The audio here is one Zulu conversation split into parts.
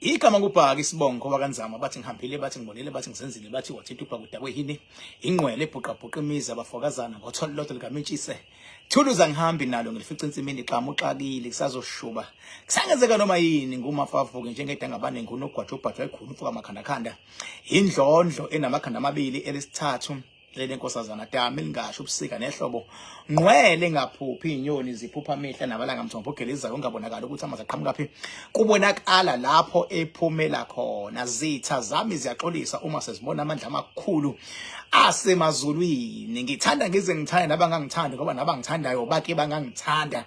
Igama ngubhaka isibongo wakanzama bathi ngihambile bathi ngibonile bathi ngizenzile bathi wathinta ubhaka udakwe yini ingqwele ebhuqabhuqa imizi abafokazana ngotholo lodwa likamentshise thuluza ngihambi nalo ngilifica ensimini xamu uxakile kusazoshuba kusangenzeka noma yini ngumafavuke njengedangabane ngunogwaja ubhajwa ekhulu mfuka makhandakhanda indlondlo enamakhanda amabili elesithathu lele nkosazana dami lingasho ubusika nehlobo ngqwele ngaphuphi inyoni ziphupha amehla nabalanga mthombo ogelezayo ungabonakala ukuthi amazi aqhamuka phi kubonakala lapho ephumela khona zitha zami ziyaxolisa uma sezibona amandla amakhulu asemazulwini ngithanda ngize ngithande nabangangithandi ngoba nabangithandayo bake bangangithanda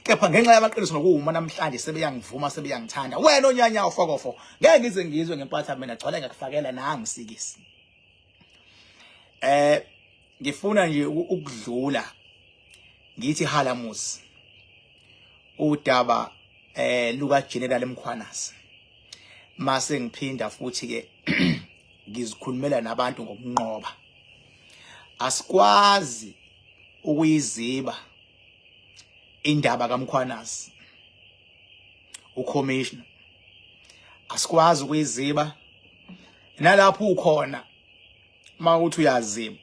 kepha ngenxa yamaqiniso nokuwuma namhlanje sebeyangivuma sebeyangithanda wena onyanya ufokofo ngeke ngize ngizwe ngempatha mina gcwala ngakufakela nangisikisi eh ngifuna nje ukudlula ngithi halamuzi udaba eh luka General Mkhwanazi mase ngiphinda futhi ke ngizikhulumela nabantu ngokunqoba asikwazi ukuyiziba indaba kaMkhwanazi ucommissioner asikwazi ukuyiziba nalapho ukhona mawuthi uyaziba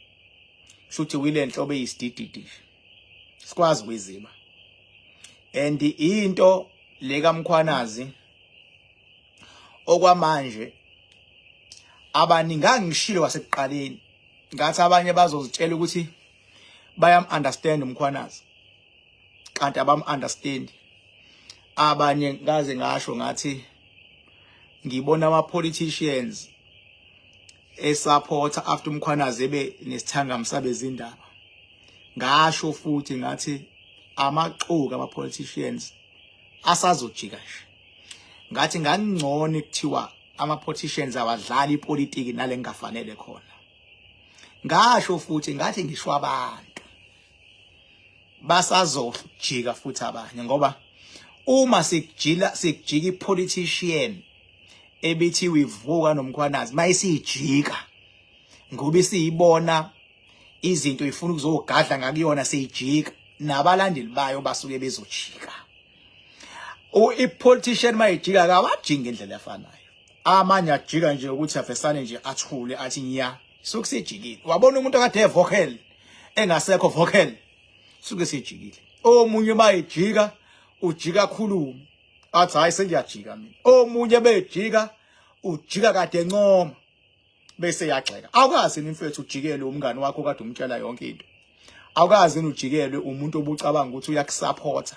shuthi wile nhlobo eyisidididi sikwazi ukuyiziba and into le kaMkhwanazi okwamanje abaningi angishilo kwasekuqaleni ngathi abanye bazozitshela ukuthi bayam understand uMkhwanazi kanti abam understand abanye ngaze ngasho ngathi ngibona ama politicians esupporter after uMkhwanazi ebe nesithangami sabezindaba ngasho futhi ngathi amaxuku ama politicians asazojika nje ngathi ngangcono kuthiwa ama politicians awadlali ipolitiki nale ngingafanele khona ngasho futhi ngathi ngisho abantu basazojika futhi abanye ngoba uma sikujila sikujika ipolitician ebithi wivuka nomkhwanazi mayisijika ngoba isiyibona izinto ifuna ukuzogadla ngakuyona seyijika nabalandeli bayo basuke bezojika i-politician mayijika akawajiki ngendlela efanayo amanye ajika nje ukuthi avesane nje athule athi nya suke sijikile wabona umuntu akade evocal engasekho vocal suke sijikile omunye bayijika ujika khulume athi hayi sengiyajika mina omunye bejika ujika kade encoma bese yagxeka awukazi yini mfethu ujikele umngani wakho kade umtshela yonke into awukazi yini ujikelwe umuntu obucabanga ukuthi uyakusupporta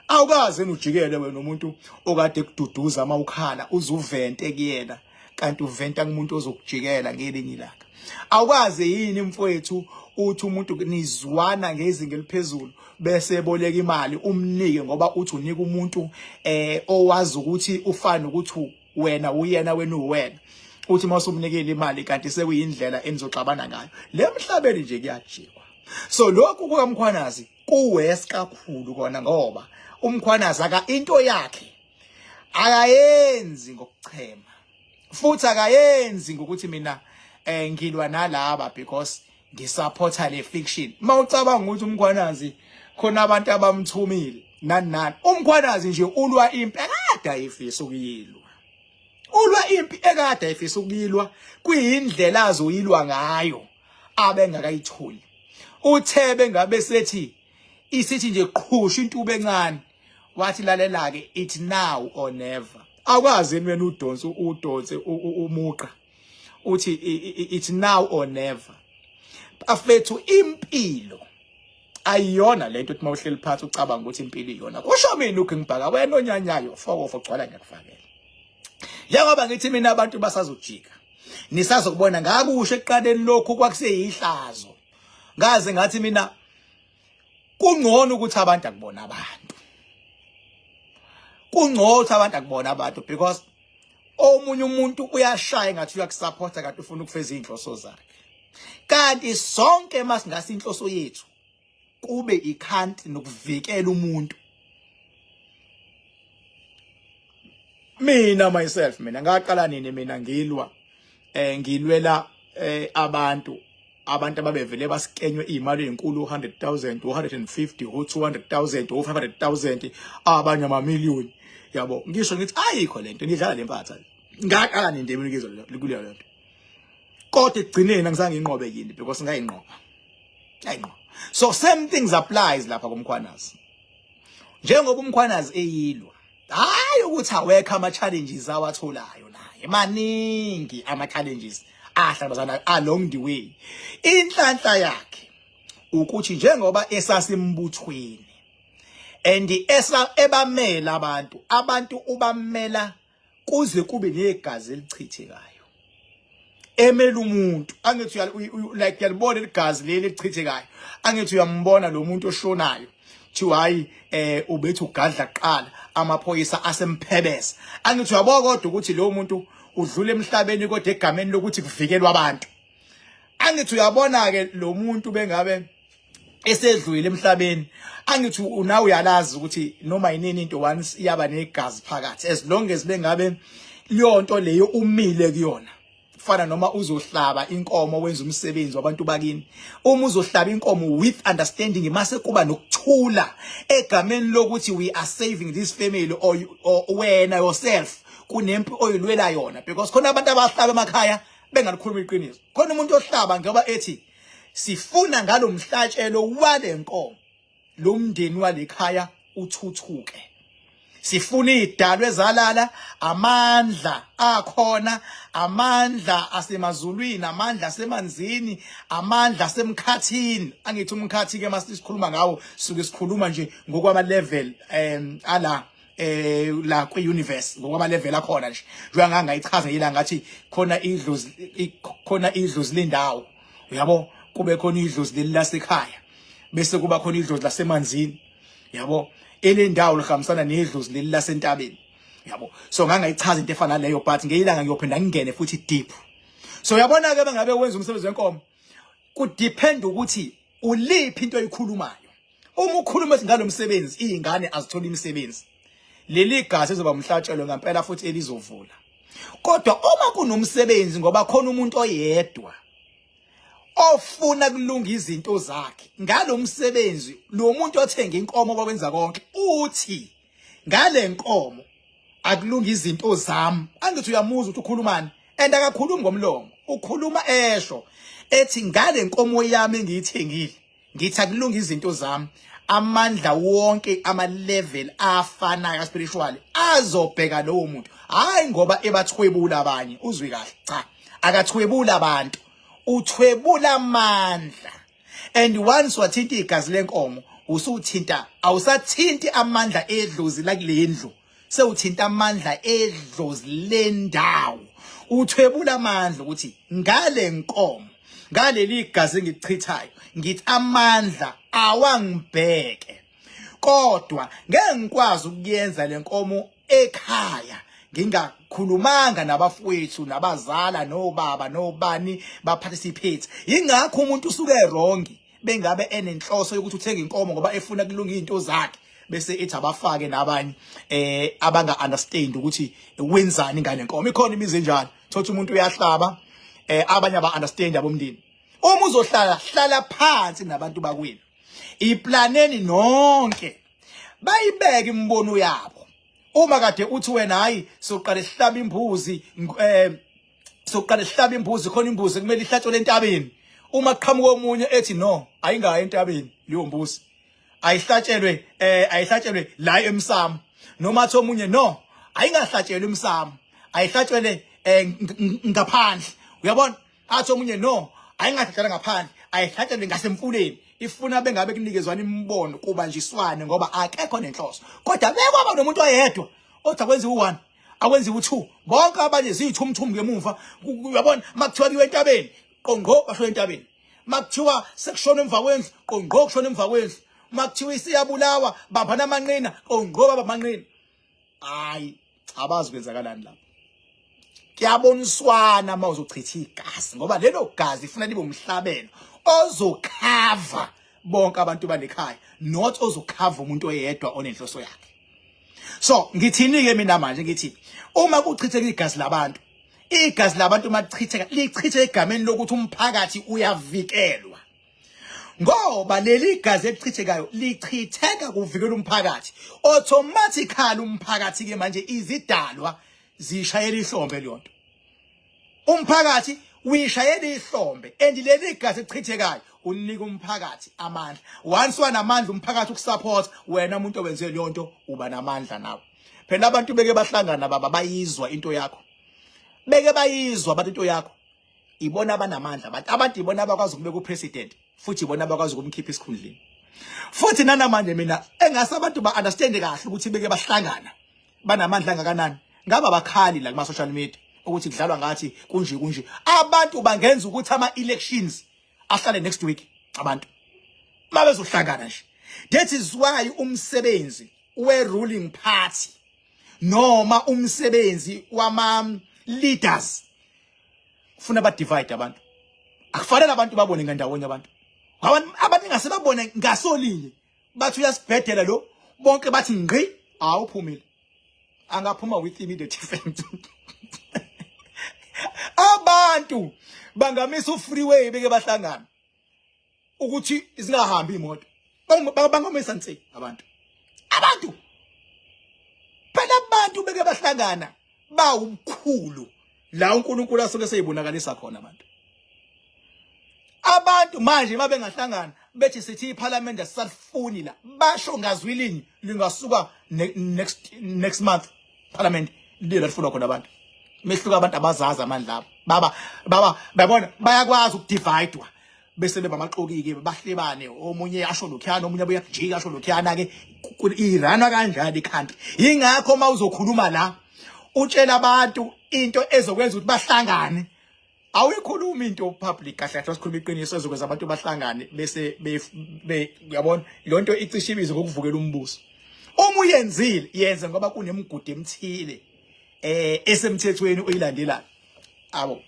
awukazi yini ujikele wena umuntu okade kududuza uma ukhala uzuvente kuyena kanti uventa kumuntu ozokujikela ngelinye ilanga awukazi yini mfowethu uthi umuntu nizwana ngezinga eliphezulu bese eboleka imali umnike ngoba uthi unika umuntu eh owazi ukuthi ufana ukuthi wena uyena wena uwena uthi uma usumnikile imali kanti sekuyindlela enizoxabana ngayo le mhlabeni nje kuyajikwa so lokhu kukaMkhwanazi kuwes kakhulu kona ngoba uMkhwanazi aka into yakhe akayenzi ngokuchema futhi akayenzi ngokuthi mina eh ngilwa nalaba because ngisupporta le fiction mawucabanga ukuthi uMkhwanazi khona abantu abamthumile nani nani uMkhwanazi nje ulwa impi ekade ayifisa ukuyilwa ulwa impi ekade ayifisa ukuyilwa kuyindlela azoyilwa ngayo abengakayitholi uthe bengabe sethi isithi nje qhusha intuba encane wathi lalela ke it now or never akwazi wena udonse udonse umuqa uthi it's now or never bafethu impilo ayiyona lento uthi mawuhleli phansi ucabanga ukuthi impilo iyona kusho mina ukhe ngibhaka wena onyanyayo fokofo gcwala ngiyakufakela njengoba ngithi mina abantu basazojika nisazokubona ngakusho ekuqaleni lokhu kwakuseyihlazo ngaze ngathi mina kungcono ukuthi abantu akubona abantu kungcono ukuthi abantu akubona abantu because omunye umuntu uyashaya ngathi uyakusupporta kanti ufuna ukufeza inhloso zakhe kanti sonke masingase inhloso yethu kube ikhanti nokuvikela umuntu mina myself mina ngaqala nini mina ngilwa eh ngilwela eh abantu abantu ababevele basikenywe imali ezinkulu 100,000 150 200,000 500,000 abanye ama million Yabo, ngisho ngithi ayikho lento, nidlala lempatha. Ngaqala nendemi ngizwa kuleyo lento. Kodwa ekugcineni angizange nginqobe yini because ngayinqoba. Ngayinqoba. So same things applies lapha kuMkhwanazi. Njengoba uMkhwanazi eyilwa, hayi ukuthi awekho ama challenges awatholayo naye. Maningi ama challenges ahlangabezana along the way. Inhlanhla yakhe ukuthi njengoba esasembuthweni and esa ebamela abantu, abantu ubamela kuze kube negazi elichithekayo emela umuntu. Angithi like uyalibona igazi leli elichithekayo, angithi uyambona lo muntu oshonayo, kuthiwa hayi ubethi ugadla kuqala, amaphoyisa asemphebeza. Angithi uyabona kodwa ukuthi lo muntu udlula emhlabeni kodwa egameni lokuthi kuvikelwa abantu. Angithi uyabona ke lo muntu bengabe esedlulile emhlabeni, angithi unawe uyalazi ukuthi noma yinini into once iyaba negazi phakathi, as long as bengabe leyonto leyo umile kuyona. Kufana noma uzohlaba inkomo wenza umsebenzi wabantu bakini, uma uzohlaba inkomo with understanding, mase kuba nokuthula egameni lokuthi we are saving this family or wena yourself kunempi oyilwela yona, because khona abantu abahlaba emakhaya bengalikhuluma iqiniso. Khona umuntu ohlaba ngoba ethi sifuna ngalomhlatshelo walenkomo lo mndeni walekhaya uthuthuke, sifuna idalwe ezalala amandla akhona, amandla asemazulwini, amandla asemanzini, amandla asemkhathini. Angithi umkhathi ke masikhuluma ngawo suke sikhuluma nje ngokwama level ala la kwi universe, ngokwama level akhona nje. Njengoba ngangayichaza yila ngathi khona idlozi, khona idlozi lendawo, uyabo, kube khona idlozi leli lasekhaya, bese kuba khona idlozi lasemanzini, yabo, elendawo lihambisana nedlozi leli lasentabeni, yabo. So ngangayichaza into efana naleyo, but ngeyilanga ngiyophinda ngingene futhi deep. So uyabona ke bengabe wenza umsebenzi wenkomo, ku depend ukuthi uliphi into oyikhulumayo. Uma ukhuluma ngalomsebenzi izingane azithola imisebenzi, leli gazi ezoba umhlatshelo ngempela futhi elizovula. Kodwa uma kunomsebenzi ngoba khona umuntu oyedwa ofuna kulunga izinto zakhe ngalomsebenzi, lo muntu othenga inkomo kwakwenza konke uthi ngale nkomo akulunga izinto zami, angithi uyamuzwa ukuthi ukhulumani, and akakhulumi ngomlomo, ukhuluma esho ethi ngale nkomo yami engiyithengile ngithi akulunga izinto zami. Amandla wonke ama level afanayo spiritual azobheka lowo muntu, hayi ngoba ebathwebula abanye, uzwi kahle, cha, akathwebula abantu, uthwebula amandla. And once wathinta igazi lenkomo, usuthinta, awusathinti amandla edlozi la kulendlu, sewuthinta amandla edlozi lendawo. Uthwebula amandla ukuthi ngale nkomo, ngaleli gazi engikuchithayo, ngithi amandla awangibheke, kodwa ngeke ngikwazi ukuyenza lenkomo ekhaya ngingakhulumanga nabafowethu nabazala nobaba nobani baphathe siphethe. Ingakho umuntu usuke wrong bengabe enenhloso yokuthi uthenga inkomo ngoba efuna kulunga izinto zakhe, bese ethi abafake nabanye abanga understand ukuthi wenzani ngale nkomo. Ikhona imizi enjalo, thothi umuntu uyahlaba, abanye aba understand abomndeni. Uma uzohlala, hlala phansi nabantu bakwenu, iplaneni nonke, bayibeke imibono yabo. Uma kade uthi wena hayi soqala sihlaba imbuzi, soqala sihlaba imbuzi, khona imbuzi kumele ihlatshwe entabeni, uma qhamuka omunye ethi no, ayingayi entabeni leyo mbuzi, ayihlatshelwe ayihlatshelwe la emsamo, noma athi omunye no, ayingahlatshelwe emsamo, ayihlatshelwe ngaphandle, uyabona, athi omunye no, ayingahlatshelwa ngaphandle, ayihlatshelwe ngasemfuleni. Ifuna bengabe kunikezwana imibono, kubanjiswane, ngoba akekho nenhloso. Kodwa bekwaba nomuntu oyedwa othi akwenziwe u1, akwenziwe u2, bonke abanye ziyithumthum ngemuva, uyabona. Makuthiwa kuyiwe entabeni, qongqo basho entabeni. Makuthiwa sekushona emva kwendlu, qongqo kushona emva kwendlu. Makuthiwa isiyabulawa, bambana amanqina, qongqo baba amanqina. Hayi, abazi kwenzakalani lapho. Kuyaboniswana uma uzochitha igazi, ngoba lelo gazi ifuna libe umhlabelo ozokhava bonke abantu balekhaya, not ozokhava umuntu oyedwa onenhloso yakhe. So ngithini ke mina manje? Ngithi uma kuchitheka igazi labantu, igazi labantu machitheka, lichithe egameni lokuthi umphakathi uyavikelwa. Ngoba leli gazi elichithekayo lichitheka kuvikela umphakathi. Automatically umphakathi ke manje izidalwa zishayela ihlombe leyonto. Umphakathi uyishayela ihlombe and leli gazi elichithekayo unika umphakathi amandla. Once wanamandla umphakathi ukusupport wena umuntu owenze leyo nto uba namandla nawe. Phela abantu beke bahlangana baba bayizwa into yakho. Beke bayizwa abantu into yakho. Ibona abanamandla abantu. Abantu ibona abakwazi ukubeka upresident futhi ibona abakwazi ukumkhipha esikhundleni. Futhi nanamanje mina engase abantu ba understand kahle ukuthi beke bahlangana banamandla angakanani. Ngabe abakhali la kuma social media ukuthi kudlalwa ngathi kunje kunje. Abantu bangenza ukuthi ama elections ahlale next week abantu. Mabezohlangana nje. That is why umsebenzi we ruling party noma umsebenzi wama leaders ufuna ba divide abantu. Akufanele abantu babone ngandawonye abantu. Abantu ingase babone ngasolinye bathi uyasibhedela lo bonke bathi ngqi awuphumile. Angaphuma with immediate effect. Abantu bangamisa ufreeway beke bahlangana ukuthi zingahambi imoto. Bangamisa nse abantu. Abantu phela abantu beke bahlangana bawubukhulu la uNkulunkulu asuke seyibonakalisa khona abantu. Abantu manje mabengahlangana bethi sithi iParliament asisalifuni la basho ngazwi linye lingasuka next month Parliament lila lifunwa khona abantu. Mehluka abantu abazazi amandla abo. Baba baba bayabona bayakwazi ukudividewa bese beba amaxoki ke bahlebane omunye asho lokhuyana omunye abuye ajike asho lokhuyana ke iranwa kanjani icountry. Yingakho uma uzokhuluma la utshela abantu into ezokwenza ukuthi bahlangane. Awuyikhulumi into public kahle kahle sikhuluma iqiniso ezokwenza abantu bahlangane bese be uyabona lonto icishe ibize ngokuvukela umbuso. Uma uyenzile yenze ngoba kunemigudu emthile esemthethweni oyilandelayo. Abo.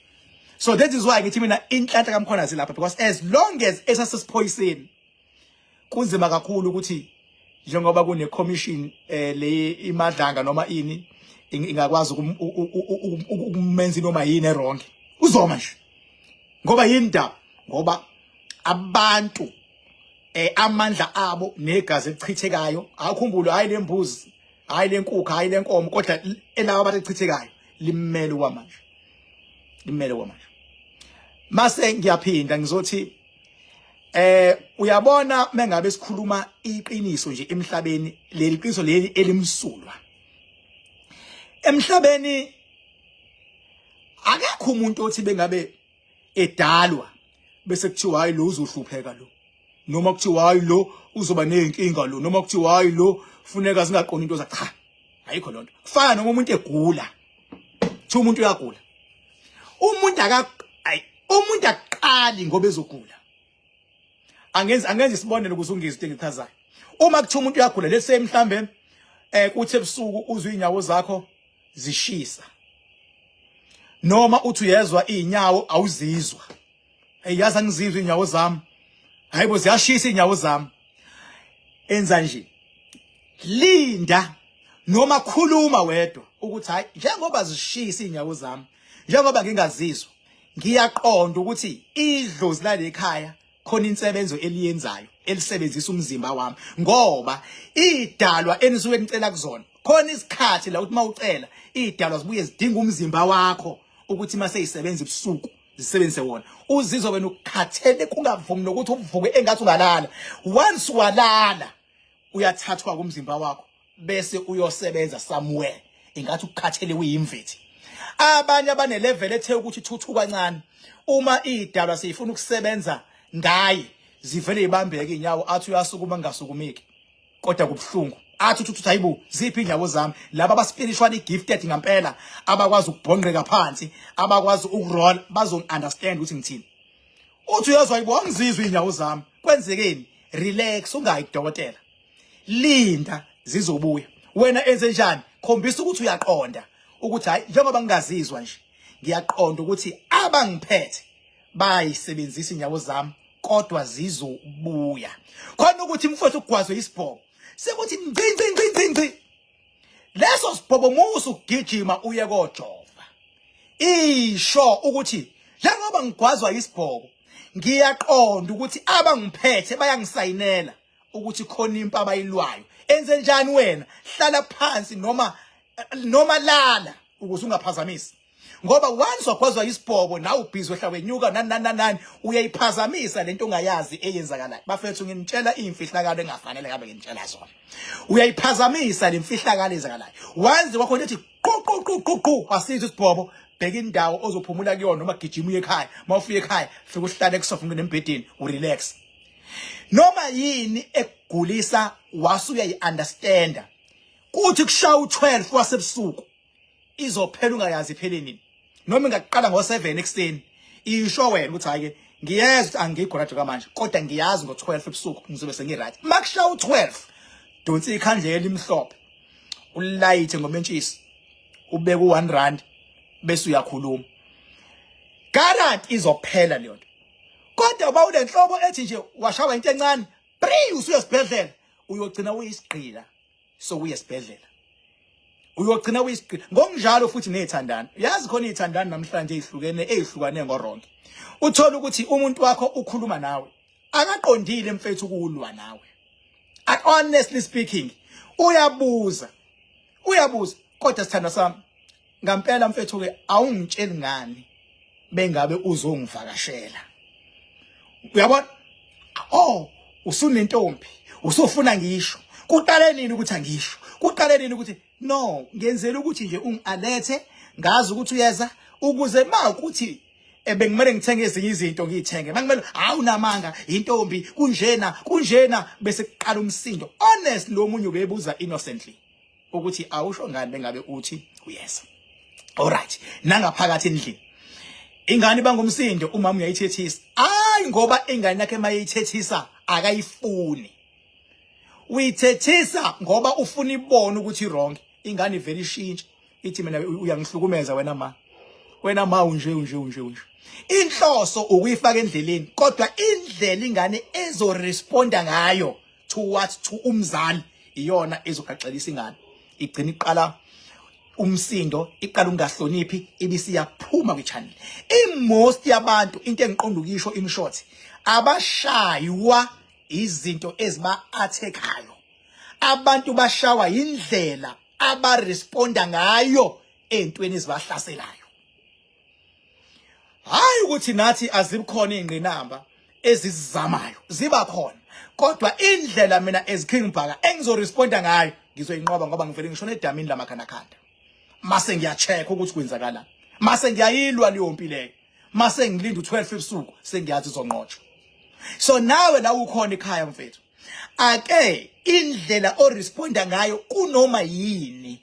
So that is why ngithi mina inhlanhla kaMkhwanazi lapha because as long as esasesiphoyiseni kunzima kakhulu ukuthi njengoba kune commission le imadlanga noma ini ingakwazi ukumenza noma yini erong. Uzoma nje. Ngoba yini ndaba? Ngoba abantu amandla abo negazi elichithekayo akhumbule hayi lembuzi hayi lenkukhu hayi lenkomo kodwa elabo abantu elichithekayo limele kwamanje. Limele kwamanje. Mase ngiyaphinda ngizothi uyabona mengabe sikhuluma iqiniso nje emhlabeni leli qiniso leli elimsulwa. Emhlabeni akekho umuntu othi bengabe edalwa bese kuthiwa hayi lo uzohlupheka lo noma kuthiwa hayi lo uzoba nezinkinga lo noma kuthiwa hayi lo funeka zingaqondi into za cha ayikho lonto. Kufana noma umuntu egula kuthiwa umuntu uyagula umuntu aka umuntu aqali ngoba ezogula. Angenza isibonelo ukuze ungizwe into engichazayo. Uma kuthiwa umuntu uyagula let's say mhlambe kuthi ebusuku uzwe inyawo zakho zishisa noma uthi uyezwa inyawo awuzizwa. Hey yazi angizizwa inyawo zami. Hayibo ziyashisa inyawo zami. Enza nje. Linda noma khuluma wedwa ukuthi hayi njengoba zishisa inyawo zami njengoba ngingazizwa ngiyaqonda ukuthi idlozi lalekhaya khona insebenzo eliyenzayo elisebenzisa umzimba wami ngoba idalwa enisuke nicela kuzona khona isikhathi la ukuthi mawucela idalwa zibuye zidinga umzimba wakho ukuthi mase isebenza ebusuku zisebenzise wona uzizwe wena ukhathele kungavumi nokuthi uvuke engathi ungalala. Once walala uyathathwa kumzimba wakho bese uyosebenza somewhere ingathi ukukhathele uyimvethi. Abanye abane level ethe ukuthi thuthu kancane uma idalwa seyifuna ukusebenza ngaye zivele ibambeke inyawo athi uyasukuma ngasukumeki kodwa kubuhlungu athi uthi hayibo ziphi inyawo zami. Laba aba spiritually gifted ngempela abakwazi ukubhonqeka phansi abakwazi ukuroll bazo understand ukuthi ngithini. Uthi uyezwa hayibo angizizwe inyawo zami kwenzekeni. Relax ungayi kudokotela linda zizobuya. Wena enze njani? Khombisa ukuthi uyaqonda ukuthi hayi njengoba ngingazizwa nje ngiyaqonda ukuthi abangiphethe bayisebenzisa inyawo zami kodwa zizobuya. Khona ukuthi mfowethu ugwazwe isibhobo sekuthi ngci ngci ngci ngci ngci leso sibhobo musu ugijima uye kojova isho ukuthi njengoba ngigwazwa isibhobo Ngiyaqonda ukuthi abangiphethe bayangisayinela ukuthi khona impi abayilwayo. Enze njani wena? Hlala phansi noma lala ukuze ungaphazamisi. Ngoba once wagwazwa isibhobo nawe ubhizi wehla wenyuka nani nani nani uyayiphazamisa lento ongayazi eyenzakalayo. Bafethu nginitshela imfihlakalo engafanele ngabe nginitshela zona. Uyayiphazamisa lemfihlakalo eyenzakalayo. Once kwakhona ethi qu qu qu qu qu wasizwa isibhobo, bheka indawo ozophumula kuyona noma gijima uye ekhaya. Mawufika ekhaya fika uhlale kusofa ungene embhedeni urelax. Noma yini ekugulisa wase uyayi-understanda. Kuthi kushaya u12 wasebusuku izophela ungayazi iphele nini. Noma ingaqala ngo7 ekuseni isho wena ukuthi hayi ke ngiyezwa ukuthi angikho right manje kodwa ngiyazi ngo12 ebusuku ngizobe sengi right. Makushaya u12 donsa ikhandlela elimhlophe ulayithe ngomentshisi ubeke u1 rand bese uyakhuluma. Guarantee izophela leyo nto. Kodwa uba unenhlobo ethi nje washawa into encane pri usuya esibhedlela uyogcina uyisigqila sokuya esibhedlela. Uyogcina uyisigqila. Ngokunjalo futhi nezithandani. Uyazi khona izithandani namhlanje ezihlukene ezihlukane ngoronke. Uthola ukuthi umuntu wakho ukhuluma nawe akaqondile mfethu ukulwa nawe. Honestly speaking uyabuza. Uyabuza kodwa sithanda sami ngampela mfethu ke awungitsheli ngani bengabe uzongivakashela. Uyabona? Oh, usunentombi, usufuna ngisho. Kuqale nini ukuthi angisho? Kuqale nini ukuthi no, ngenzela ukuthi nje ungialethe ngazi ukuthi uyeza ukuze makuthi ebengimele ngithenge ezinye izinto ngiyithenge. Mangimele awunamanga intombi kunjena kunjena bese kuqala umsindo. Honestly lo munye ubebuza innocently ukuthi awusho ngani bengabe uthi uyeza. Alright, nangaphakathi endlini ingane bangumsindo umama uyayithethisa. Hayi ngoba ingane yakhe mayithethisa akayifuni. Uyithethisa ngoba ufuna ibone ukuthi wrong. Ingane ivele ishintshe ithi mina uyangihlukumeza wena ma. Wena ma unje unje unje unje. Inhloso ukuyifaka endleleni kodwa indlela ingane ezoresponda ngayo towards to umzali iyona ezogaxelisa ingane. Igcina iqala umsindo, iqala ukungahloniphi ibisiyaphuma kwi-channel. I-most yabantu into engiqonda ukuyisho in short abashaywa izinto eziba-attack-ayo. Abantu bashawa indlela abaresponda ngayo entweni ezibahlaselayo. Hayi ukuthi nathi azibukhona izingqinamba ezizamayo, ziba khona. Kodwa indlela mina as King Bhaka engizoresponda ngayo ngizoyinqoba ngoba ngivele ngishona edamini lamakhandakhanda. Mase ngiyacheck ukuthi kwenzakalani. Mase ngiyayilwa leyo mpi leyo. Mase ngilinda u12 ebusuku sengiyazi izonqotshwa. So nawe la ukhona ekhaya mfethu, ake indlela oresponda ngayo kunoma yini,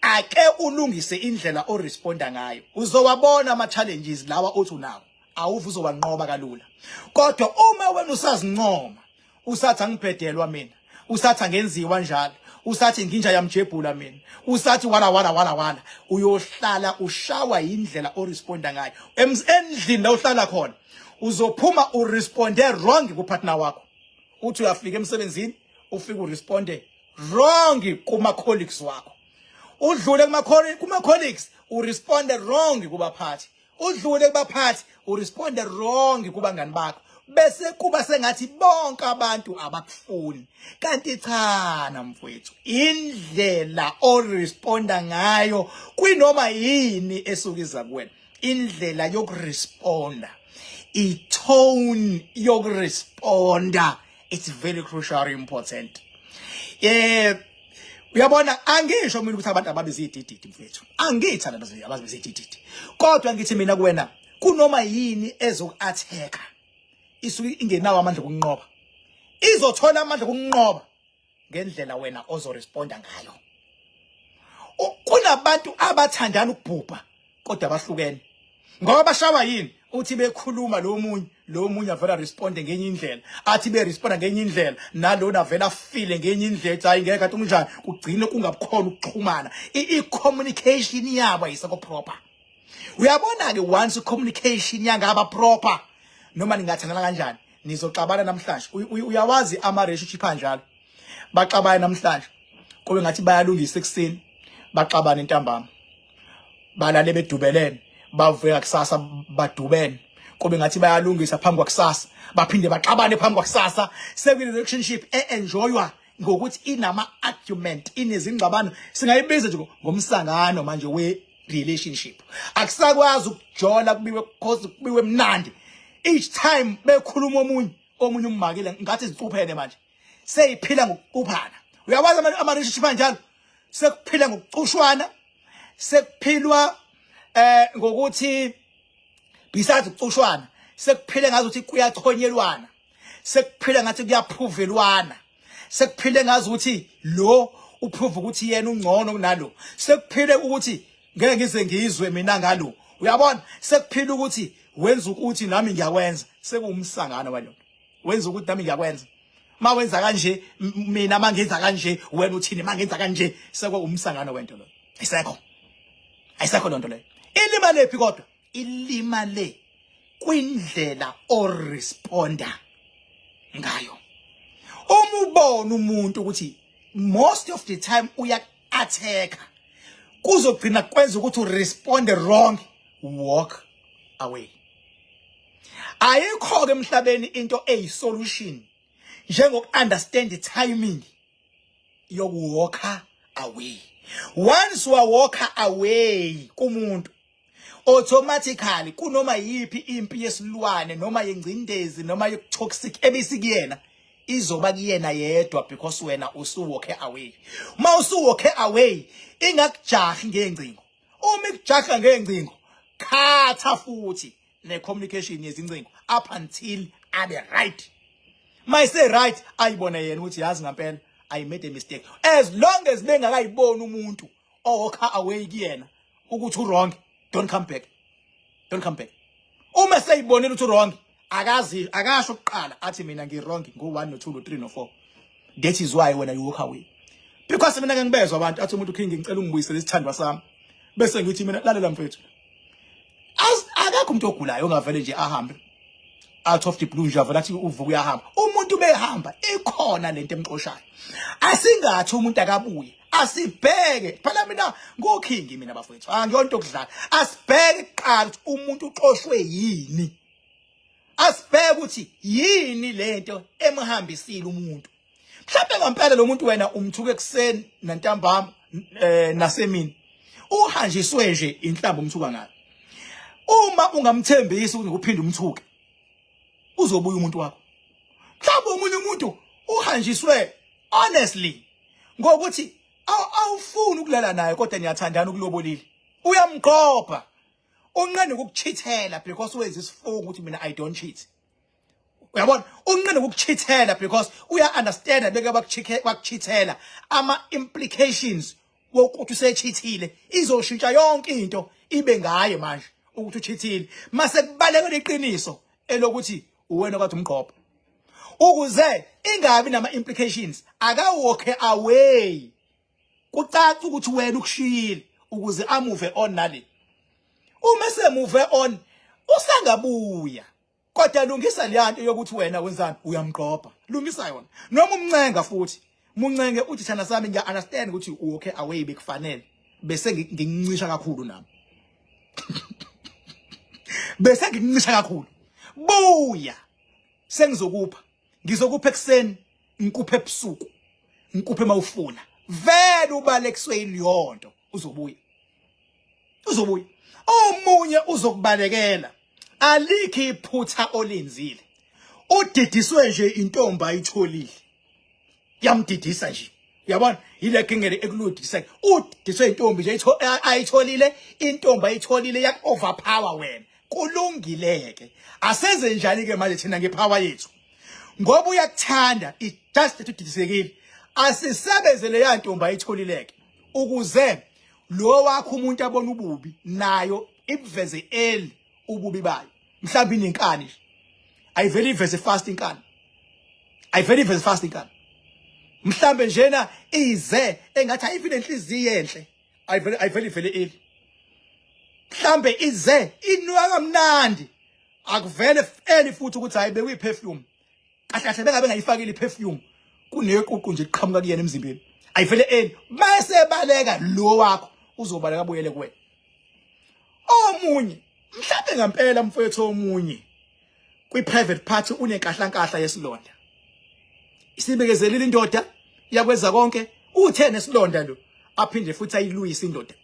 ake ulungise indlela oresponda ngayo. Uzowabona ama challenges lawa othi unawo, awuve uzowanqoba kalula. Kodwa uma wena usazincoma usathi angibhedelwa mina, usathi angenziwa njalo, usathi nginja yamjebhula mina, usathi wala wala wala wala, uyohlala ushawa indlela oresponda ngayo. Endlini la uhlala khona uzophuma uresponde wrong kupartner wakho. Uthi uyafika emsebenzini ufike uresponde wrong kuma colleagues wakho. Udlule kuma colleagues uresponde wrong kubaphathi. Udlule kubaphathi uresponde wrong kubangani bakho. Bese kuba sengathi bonke abantu abakufuni. Kanti cha na mfowethu, indlela oresponda ngayo kwinoma yini esuke iza kuwena, indlela yokuresponda, i-tone yokuresponda, it's very crucial important. Uyabona angisho mina ukuthi abantu ababe zidididi mfethu, angithi abantu ababe zidididi, kodwa ngithi mina kuwena kunoma yini ezoku-attack-a isuke ingenawo amandla okunqoba, izothola amandla okunqoba ngendlela wena ozoresponda ngayo. Kunabantu abathandana ukubhubha kodwa bahlukene ngoba bashawa yini? Uthi bekhuluma lo munye lo munye avela responde ngenye indlela, athi be responda ngenye indlela nalona avela afile ngenye indlela, ethi hayi ngeke kanti unjani, kugcine kungabukhona ukuxhumana. I-communication yabo ayisekho proper. Uyabona ke once communication yangaba proper, noma ningathandana kanjani nizoxabana namhlanje. Uyawazi ama relationship anjalo, baxabana namhlanje kube ngathi bayalungisa ekuseni, baxabana entambama, balale bedubelene, bavuka kusasa badubene. Kube ngathi bayalungisa phambi kwakusasa, baphinde baxabane phambi kwakusasa. Sekuyi relationship e-enjoywa ngokuthi inama argument, inezingxabano, singayibiza nje ngomsangano manje we relationship. Akusakwazi ukujola kubiwe cause kubiwe mnandi. Each time bekhuluma omunye omunye ummakile ngathi zicuphene manje. Seyiphila ngokucuphana. Uyawazi ama relationship anjalo? Sekuphila ngokucushwana, sekuphilwa ngokuthi besides ukucushwana, sekuphile ngazi ukuthi kuyachonyelwana, sekuphile ngathi kuyaphuvelwana, sekuphile ngazi ukuthi lo uprove ukuthi yena ungcono kunalo, sekuphile ukuthi ngeke ngize ngizwe mina ngalo. Uyabona, sekuphila ukuthi wenza ukuthi nami ngiyakwenza, sekuwumsangano walona. Wenza ukuthi nami ngiyakwenza, ma wenza kanje mina mangenza kanje, wena uthini mangenza kanje? Sekuwumsangano wento lo. Ayisekho, ayisekho lonto leyo. Ilima lephi kodwa? Ilima le kwindlela oresponda ngayo. Uma ubona umuntu ukuthi most of the time uya-attack, kuzogcina kwenza ukuthi uresponde wrong, walk away. Ayikho ke emhlabeni into eyi-solution njengoku-understand timing yoku-walk away. Once wa walk away kumuntu, automatically kunoma yipi impi yesilwane noma yengcindezi noma yokutoxic ebisikuyena izoba kuyena yedwa, because wena usu-walk away. Uma usu-walk away, ingakujahi ngengcingo. Uma ikujaha ngengcingo, khatha futhi ne-communication yezingcingo up until abe right. Mayise right, ayibone yena ukuthi yazi ngempela I made a mistake. As long as bengakayiboni umuntu owalk away kuyena ukuthi u-wrong, don't come back, don't come back. Uma seyibonile ukuthi wrong, akazi akasho kuqala athi mina ngi-wrong ngo-1, no-2, no-3, no-4. That is why wena you walk away. Because mina ngeke ngibezwa abantu athi umuntu, "King, ngicela ungibuyisele isithandwa sami," bese ngithi mina, "Lalela mfethu, akekho umuntu ogulayo ongavele nje ahambe out of the blue nje, avela athi uvuka uyahamba." Umuntu behamba ikhona lento emxoshayo. Asingathi umuntu akabuye, asibheke phela. Mina ngoKing mina bafowethu, angiyonto okudlala. Asibheke kuqala ukuthi umuntu uxoshwe yini, asibheke ukuthi yini lento emhambisile umuntu. Mhlawumbe ngempela lo muntu wena umthuke ekuseni nantambama nasemini, uhanjiswe nje inhlamba umthuka ngayo. Uma ungamthembisi ukuthi ngikuphinde umthuke, uzobuya umuntu wakho. Mhlawumbe omunye umuntu uhanjiswe honestly ngokuthi awufuni ukulala naye kodwa niyathandana, ukulobolile, uyamqopha, unqene ukukuchithela because wenza isifungo ukuthi mina I don't cheat. Uyabona, unqene ukukuchithela because uya understand beke bakuchithela, ama implications wokuthi usechithile izoshintsha yonke into ibe ngaye manje ukuthi uchithile. Mase kubalekela iqiniso elokuthi uwena okade umqopha, ukuze ingabi nama implications, aka walk away, kucaca ukuthi wena ukushiyile, ukuze amove on nale. Uma semove on, usangabuya, kodwa lungisa leyanto yokuthi wena wenzani, uyamqopha. Lungisa yona noma umncenga futhi, muncenge uthi, "Thana sami, ngiya understand ukuthi u-walk away, bekufanele bese ngincisha kakhulu nami, bese ngincisha kakhulu. Buya, sengizokupha, ngizokupha ekuseni, ngikuphe ebusuku, ngikuphe mawufuna." Vele ubalekiswe yileyonto, uzobuya, uzobuya. Omunye uzokubalekela alikho iphutha olenzile, udidiswe nje intombi ayitholile, yamdidisa nje. Uyabona, yile kingele ekuludisa, udidiswe intombi nje ayitholile, intombi ayitholile yak overpower wena. Kulungileke, asenze njani ke manje thina ngepower yethu? Ngoba uyakuthanda, it just that udidisekile. Asisebenze leya ntombi ayitholileke ukuze lo wakho umuntu abona ububi, nayo ibuveze early ububi bayo. Mhlawumbe inenkani nje, ayivele iveze fast inkani, ayivele iveze fast inkani. Mhlambe njena ize engathi ayivi nenhliziyo enhle, ayivele ivele early. Mhlambe ize inuka kamnandi, akuvele early futhi ukuthi hayi, bekuyi perfume kahle kahle, bengabe ngayifakile iperfume, kuneququ nje iqhamuka kuyena emzimbeni. Ayivele early, mase baleka lo wakho, uzobaleka abuyele kuwena. Omunye mhlawumbe ngempela mfowethu, omunye Kwi-private party unenkahlankahla yesilonda. Isibekezelile indoda yakwenza konke, uthe nesilonda lo aphinde futhi ayilwise indoda.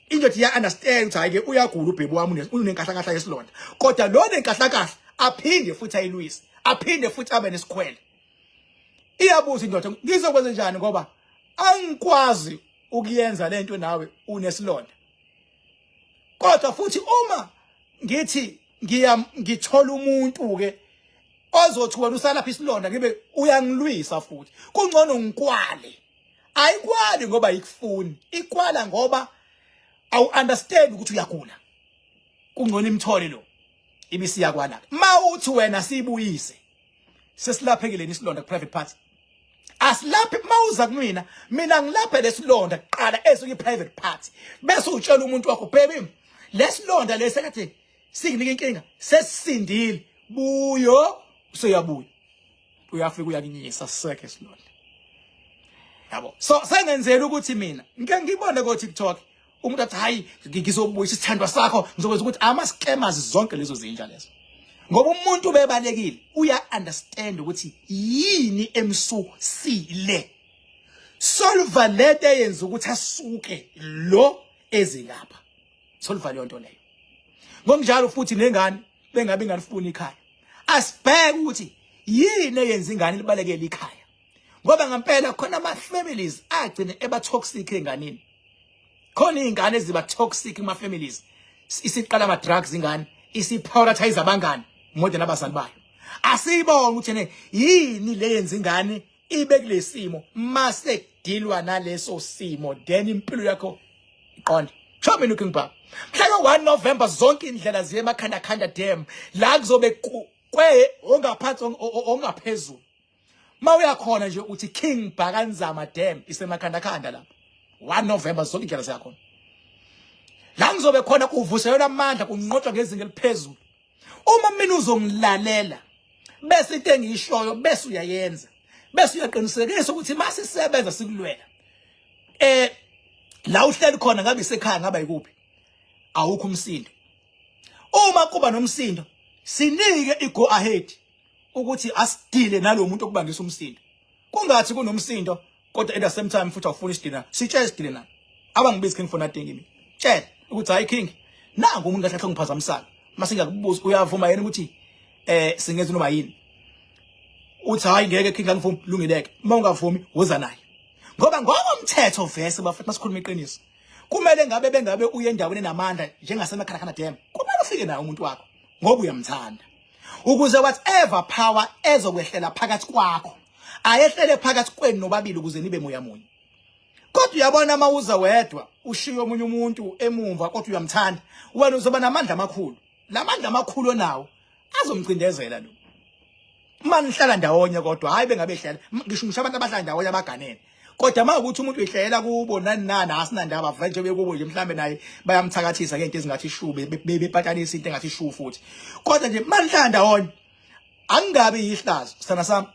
Indoda iya understand ukuthi hayi ke uyagula ubhebu wami unenkahlankahla yesilonda. Kodwa lo nenkahlankahla aphinde futhi ayilwise, aphinde futhi abe nesikhwele. Iyabuza indoda ngizokwenza njani ngoba angikwazi ukuyenza lento nawe unesilonda. Kodwa futhi uma ngithi ngiya ngithola umuntu ke ozothi wena usalapha isilonda ngibe uyangilwisa futhi kungcono ngikwale. Ayikwali ngoba ikufuni, ikwala ngoba awu understand ukuthi uyagula. Kungcono imthole lo ibisiyakwala. Mawuthi wena sibuyise sesilaphekile isilonda ku private party. Asilaphi mawuza kumina, mina ngilaphe lesilonda kuqala esuke private party. Bese utshela umuntu wakho baby lesilonda lesi kade singinika inkinga sesisindile buyo useyabuya. Uyafika uyakinyisa siseke isilonda. Yabo. So sengenzela ukuthi mina ngike ngibone ko TikTok umuntu athi hayi ngizobuyisa isithandwa sakho ngizokwenza ukuthi ama scammers zonke lezo zinja lezo. Ngoba umuntu bebalekile uya understand ukuthi yini emsusile. Solve lento eyenza ukuthi asuke lo ezingapha. Solve leyo nto leyo. Ngokunjalo futhi nengane bengabe ingalifuni ikhaya. Asibheke ukuthi yini eyenza ingane libalekele ikhaya. Ngoba ngempela khona ama families agcine eba toxic enganeni. Khona izingane eziba toxic kuma families. Isiqala ama drugs ingane, isiprioritize abangani more than abazali bayo. Asibonge ukuthi ne yini le yenza ingane ibe kulesimo mase kudilwa naleso simo then impilo yakho iqonde. Show me looking back. Mhla ka 1 November zonke indlela ziye emakhanda khanda dam la kuzobe kwe ongaphansi ongaphezulu. Mawuyakhona nje uthi King Bhakanzama Dam isemakhanda khanda lapho. 1 November zonke indlela ziyakhona. La ngizobe khona kuvuselelwa amandla kunqotshwa ngezinga eliphezulu. Uma mina uzongilalela bese into engiyishoyo bese uyayenza bese uyaqinisekisa ukuthi masisebenza sikulwela. La uhleli khona ngabe isekhaya ngaba ikuphi? Awukho umsindo. Uma kuba nomsindo sinike igo ahead ukuthi asidile nalomuntu okubangisa umsindo. Kungathi kunomsindo kodwa at the same time futhi awufuni isidina. Sitshele isidile na. Abangibizi King for nothing mina. Tshela ukuthi hayi King nangu umuntu kahle ngiphazamisana. Mase ngiyakubuza uyavuma yena ukuthi singenza noma yini. Uthi hayi ngeke King angivumi lungileke. Uma ungavumi woza naye. Ngoba ngokomthetho vese bafethu masikhuluma iqiniso. Kumele ngabe bengabe uye endaweni enamandla njengaseMakhanakhanha Dam. Kumele ufike naye umuntu wakho ngoba uyamthanda. Ukuze whatever power ezokwehlela phakathi kwakho ayehlele phakathi kwenu nobabili ukuze nibe moya munye. Kodwa uyabona uma uza wedwa ushiye omunye umuntu emumva kodwa uyamthanda wena uzoba namandla amakhulu. Lamandla amakhulu onawo azomcindezela lo. Uma nihlala ndawonye kodwa hayi bengabe hlala ngisho abantu abahlala ndawonye abaganene. Kodwa uma ukuthi umuntu uyihlelela kubo nani nani asinandaba vele nje bekubo nje mhlambe naye bayamthakathisa ngento ezingathi shu bepatanisa into engathi shu futhi. Kodwa nje uma nihlala ndawonye angingabi yihlazo sithanda sami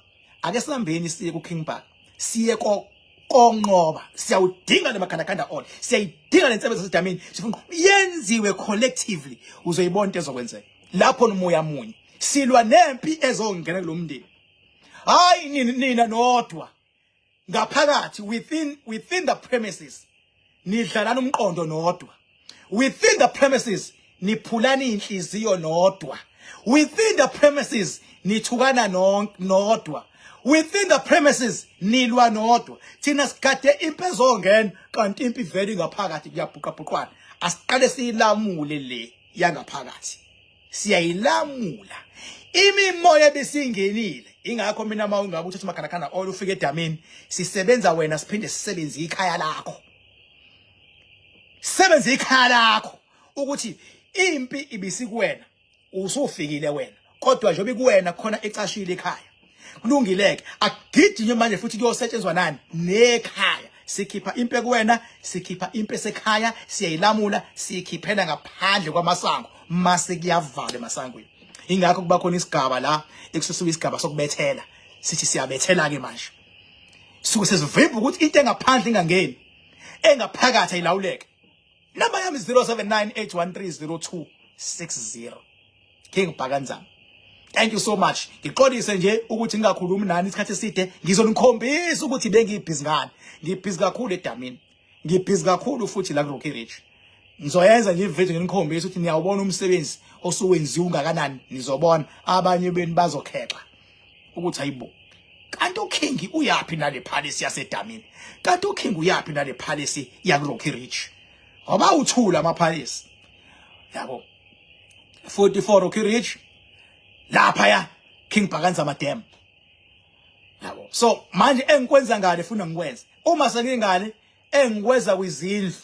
ake sihambeni siye ku King Park siye ko konqoba siyawudinga lemakhandakhanda all siyayidinga lensebenzo yasedamini sifuna yenziwe collectively uzoyibona into ezokwenzeka lapho nomoya munye silwa nempi ezongena kulomndeni hayi nina nodwa ngaphakathi within the premises nidlalana umqondo nodwa within the premises niphulana inhliziyo nodwa within the premises nithukana nodwa within the premises nilwa nodwa. Thina sigade impi ezongena kanti impi vele ngaphakathi kuyabhuqabhuqwana. Asiqale siyilamule le yangaphakathi, siyayilamula imimoya ebisingenile. Ingakho mina uma ungabe uthatha umakhanakhanha oil ufike edamini sisebenza wena siphinde sisebenze ikhaya lakho, sisebenze ikhaya lakho ukuthi impi ibisikuwena usufikile wena kodwa njengoba ikuwena khona ecashile ekhaya kulungileke akugijinywe manje futhi kuyosetshenzwa nani nekhaya. Sikhipha impi kuwena, sikhipha impi esekhaya, siyayilamula siyikhiphela ngaphandle kwamasango mase kuyavalwa emasangweni. Ingakho kuba khona isigaba la ekususuka isigaba sokubethela, sithi siyabethela ke manje suke sesivimba ukuthi into engaphandle ingangeni engaphakathi ayilawuleke. Namba yami 0798130260 King Bhakanzama. Thank you so much. Ngixolise nje ukuthi ngingakhulumi nani isikhathi eside. Ngizonikhombisa ukuthi bengibhizi ngani. Ngibhizi kakhulu edamini. Ngibhizi kakhulu futhi la ku Rocky Ridge. Ngizoyenza nje ivideo nginikhombisa ukuthi niyawubona umsebenzi osuwenziwa ungakanani. Nizobona abanye benu bazokhexa ukuthi hayibo. Kanti uKing uyaphi nale palace yasedamini? Kanti uKing uyaphi nale palace yaku Rocky Ridge? Ngoba uthula ama palace. Yabo. 44 Rocky Ridge lapha ya King Bhakanza Madam yabo. So manje engikwenza ngale funa ngikwenze uma sengingale engikwenza kwizindlu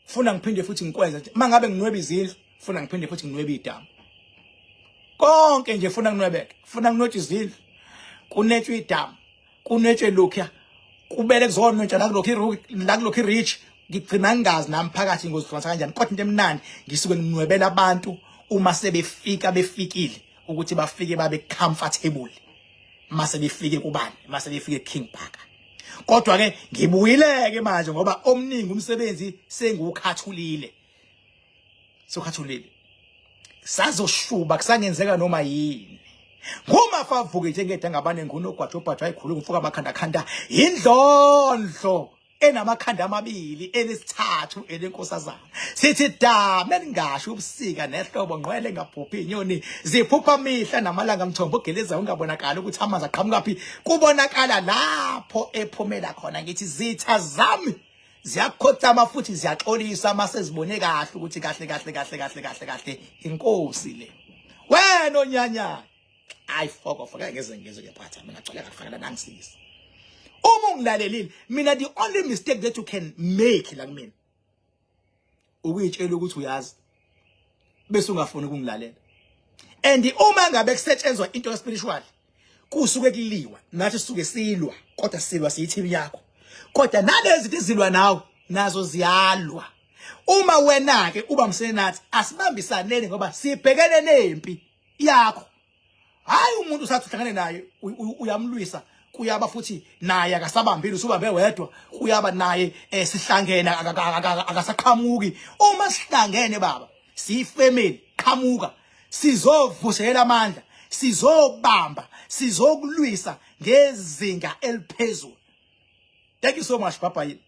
funa ngiphinde futhi ngikwenze mangabe nginweba izindlu funa ngiphinde futhi nginwebe idamu konke nje funa nginwebeke funa nginwetshe izindlu kunetshwe idamu kunetshwe lokhuya kubele kuzonwetsha la kulokhu la kulokhu rich. Ngigcina ngingazi nami phakathi ngozihlukanisa kanjani, kodwa into emnandi ngisuke nginwebela abantu uma sebefika befikile ukuthi bafike babe comfortable mase befike kubani, mase befike King Bhaka. Kodwa ke ngibuyileke manje ngoba omningi umsebenzi sengiwukhathulile, sokhathulile, sazoshuba kusangenzeka noma yini. Ngumafa avuke njengedangabane ngunogwaja obhajwa ayikhulu mfuka amakhanda khanda indlondlo enamakhanda amabili elesithathu elenkosazana. Sithi dame elingasho ubusika nehlobo ngqwele engaphuphi inyoni ziphupha mihla namalanga mthombo ogeleza ungabonakala ukuthi amanzi aqhamukaphi kubonakala lapho ephumela khona. Ngithi zitha zami ziyakhothama futhi ziyaxolisa mase zibone kahle ukuthi kahle kahle kahle kahle kahle kahle inkosi le wena onyanya. Hayi foko foko ngeze ngeze kephatha mina gcwele kakufanele nangisiza uma ungilalelile mina. The only mistake that you can make la kumina ukuyitshela ukuthi uyazi bese ungafuni ukungilalela. And uma ngabe kusetshenzwa into spiritual kusuke kuliwa, nathi sisuke silwa, kodwa silwa siyi-team yakho, kodwa nalezi izilwa nawe nazo ziyalwa. Uma wena ke uba msenathi asibambisaneni ngoba sibhekene nempi yakho. Hayi umuntu usathi uhlangane naye uyamlwisa kuyaba futhi naye akasabambile, usubambe wedwa kuyaba naye sihlangene akasaqhamuki. Uma sihlangene baba siyifamily, qhamuka sizovuselela amandla, sizobamba, sizokulwisa ngezinga eliphezulu. Thank you so much. Bye bye.